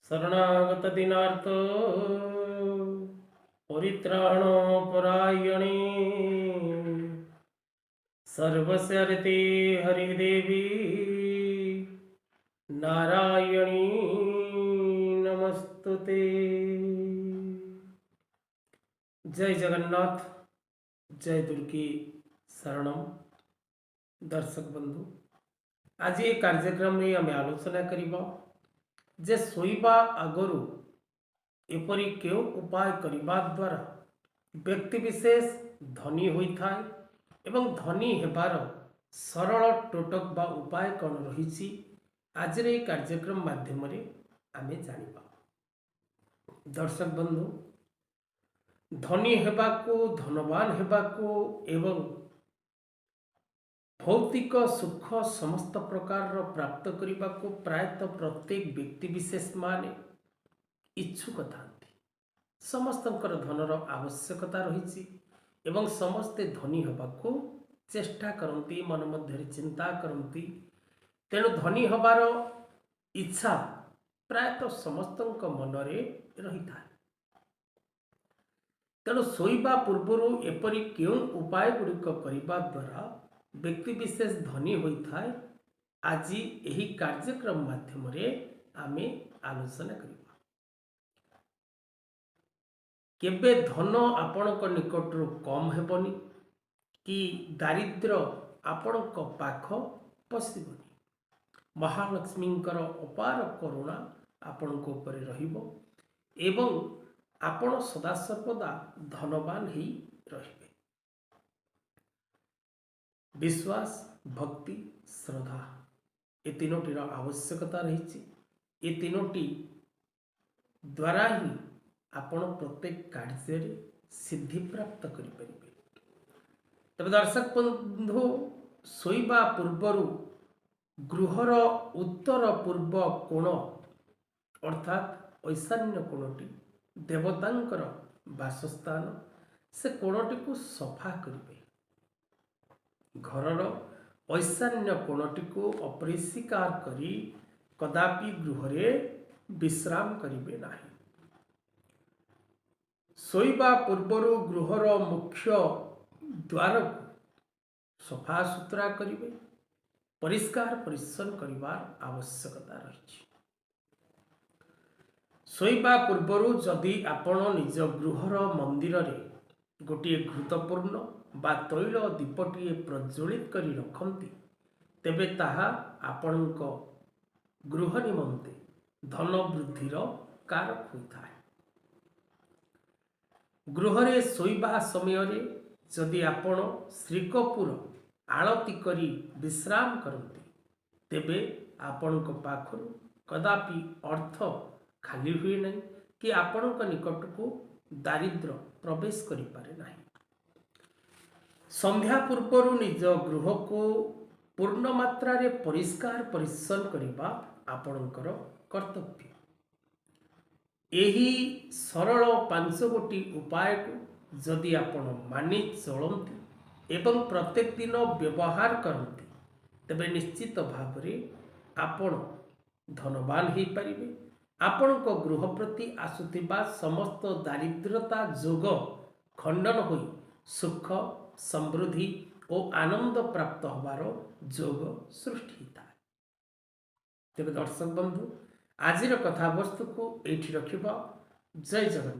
ଶରଣାଗତ ଦୀନାର୍ତ୍ତ ପରିତ୍ରାଣ ପରାୟଣେ ସର୍ବସ୍ୟ ହରିଦେବୀ ନାରାୟଣୀ ନମସ୍ତୁତେ। ଜୟ ଜଗନ୍ନାଥ, ଜୟ ଦୁର୍ଗୀ ଶରଣମ୍। ଦର୍ଶକ ବନ୍ଧୁ, ଆଜି ଏ କାର୍ଯ୍ୟକ୍ରମରେ ଆମେ ଆଲୋଚନା କରିବା ଯେ ଶୋଇବା ଆଗରୁ ଏପରି କେଉଁ ଉପାୟ କରିବା ଦ୍ୱାରା ବ୍ୟକ୍ତିବିଶେଷ ଧନୀ ହୋଇଥାଏ ଏବଂ ଧନୀ ହେବାର ସରଳ ଟୋଟକ ବା ଉପାୟ କ'ଣ ରହିଛି, ଆଜିର ଏହି କାର୍ଯ୍ୟକ୍ରମ ମାଧ୍ୟମରେ ଆମେ ଜାଣିବା। ଦର୍ଶକ ବନ୍ଧୁ, ଧନୀ ହେବାକୁ, ଧନବାନ ହେବାକୁ ଏବଂ ଭୌତିକ ସୁଖ ସମସ୍ତ ପ୍ରକାରର ପ୍ରାପ୍ତ କରିବାକୁ ପ୍ରାୟତଃ ପ୍ରତ୍ୟେକ ବ୍ୟକ୍ତିବିଶେଷ ମାନେ ଇଚ୍ଛୁକ ଥାନ୍ତି। ସମସ୍ତଙ୍କର ଧନର ଆବଶ୍ୟକତା ରହିଛି ଏବଂ ସମସ୍ତେ ଧନୀ ହେବାକୁ ଚେଷ୍ଟା କରନ୍ତି, ମନ ମଧ୍ୟରେ ଚିନ୍ତା କରନ୍ତି। ତେଣୁ ଧନୀ ହେବାର ଇଚ୍ଛା ପ୍ରାୟତଃ ସମସ୍ତଙ୍କ ମନରେ ରହିଥାଏ। ତେଣୁ ଶୋଇବା ପୂର୍ବରୁ ଏପରି କେଉଁ ଉପାୟ ଗୁଡ଼ିକ କରିବା ଦ୍ୱାରା ବ୍ୟକ୍ତିବିଶେଷ ଧନୀ ହୋଇଥାଏ, ଆଜି ଏହି କାର୍ଯ୍ୟକ୍ରମ ମାଧ୍ୟମରେ ଆମେ ଆଲୋଚନା କରିବା। କେବେ ଧନ ଆପଣଙ୍କ ନିକଟରୁ କମ୍ ହେବନି କି ଦାରିଦ୍ର୍ୟ ଆପଣଙ୍କ ପାଖ ପଶିବନି। ମହାଲକ୍ଷ୍ମୀଙ୍କର ଅପାର କରୁଣା ଆପଣଙ୍କ ଉପରେ ରହିବ ଏବଂ ଆପଣ ସଦାସର୍ବଦା ଧନବାନ ହେଇ ରହିବେ। ବିଶ୍ୱାସ, ଭକ୍ତି, ଶ୍ରଦ୍ଧା ଏ ତିନୋଟିର ଆବଶ୍ୟକତା ରହିଛି। ଏ ତିନୋଟି ଦ୍ୱାରା ହିଁ ଆପଣ ପ୍ରତ୍ୟେକ କାର୍ଯ୍ୟରେ ସିଦ୍ଧି ପ୍ରାପ୍ତ କରିପାରିବେ। ତେବେ ଦର୍ଶକ ବନ୍ଧୁ, ଶୋଇବା ପୂର୍ବରୁ ଗୃହର ଉତ୍ତର ପୂର୍ବ କୋଣ ଅର୍ଥାତ୍ ଐଶାନ୍ୟ କୋଣଟି ଦେବତାଙ୍କର ବାସସ୍ଥାନ, ସେ କୋଣଟିକୁ ସଫା କରିବେ। ଘରର ଐଶାନ୍ୟ କୋଣଟିକୁ ଅପରିଷ୍କାର କରି କଦାପି ଗୃହରେ ବିଶ୍ରାମ କରିବେ ନାହିଁ। ଶୋଇବା ପୂର୍ବରୁ ଗୃହର ମୁଖ୍ୟ ଦ୍ୱାରକୁ ସଫାସୁତୁରା କରିବେ, ପରିଷ୍କାର ପରିଚ୍ଛନ୍ନ କରିବାର ଆବଶ୍ୟକତା ରହିଛି। ଶୋଇବା ପୂର୍ବରୁ ଯଦି ଆପଣ ନିଜ ଗୃହର ମନ୍ଦିରରେ ଗୋଟିଏ ଘୃତପୂର୍ଣ୍ଣ ବା ତୈଳ ଦୀପଟିଏ ପ୍ରଜ୍ୱଳିତ କରି ରଖନ୍ତି, ତେବେ ତାହା ଆପଣଙ୍କ ଗୃହ ନିମନ୍ତେ ଧନ ବୃଦ୍ଧିର କାରକ ହୋଇଥାଏ। ଗୃହରେ ଶୋଇବା ସମୟରେ ଯଦି ଆପଣ ଶ୍ରୀକର୍ପୂର ଆଳତି କରି ବିଶ୍ରାମ କରନ୍ତି, ତେବେ ଆପଣଙ୍କ ପାଖରୁ କଦାପି ଅର୍ଥ ଖାଲି ହୁଏ ନାହିଁ କି ଆପଣଙ୍କ ନିକଟକୁ ଦାରିଦ୍ର୍ୟ ପ୍ରବେଶ କରିପାରେ ନାହିଁ। ସନ୍ଧ୍ୟା ପୂର୍ବରୁ ନିଜ ଗୃହକୁ ପୂର୍ଣ୍ଣ ମାତ୍ରାରେ ପରିଷ୍କାର ପରିଚ୍ଛନ୍ନ କରିବା ଆପଣଙ୍କର କର୍ତ୍ତବ୍ୟ। ଏହି ସରଳ ପାଞ୍ଚ ଗୋଟି ଉପାୟକୁ ଯଦି ଆପଣ ମାନି ଚଳନ୍ତି ଏବଂ ପ୍ରତ୍ୟେକ ଦିନ ବ୍ୟବହାର କରନ୍ତି, ତେବେ ନିଶ୍ଚିତ ଭାବରେ ଆପଣ ଧନବାନ ହେଇପାରିବେ। ଆପଣଙ୍କ ଗୃହ ପ୍ରତି ଆସୁଥିବା ସମସ୍ତ ଦାରିଦ୍ରତା ଯୋଗ ଖଣ୍ଡନ ହୋଇ ସୁଖ, ସମୃଦ୍ଧି ଓ ଆନନ୍ଦ ପ୍ରାପ୍ତ ହେବାର ଯୋଗ ସୃଷ୍ଟି ହୋଇଥାଏ। ତେବେ ଦର୍ଶକ ବନ୍ଧୁ, ଆଜିର କଥାବସ୍ତୁକୁ ଏଇଠି ରଖିବା। ଜୟ ଜଗନ୍ନାଥ।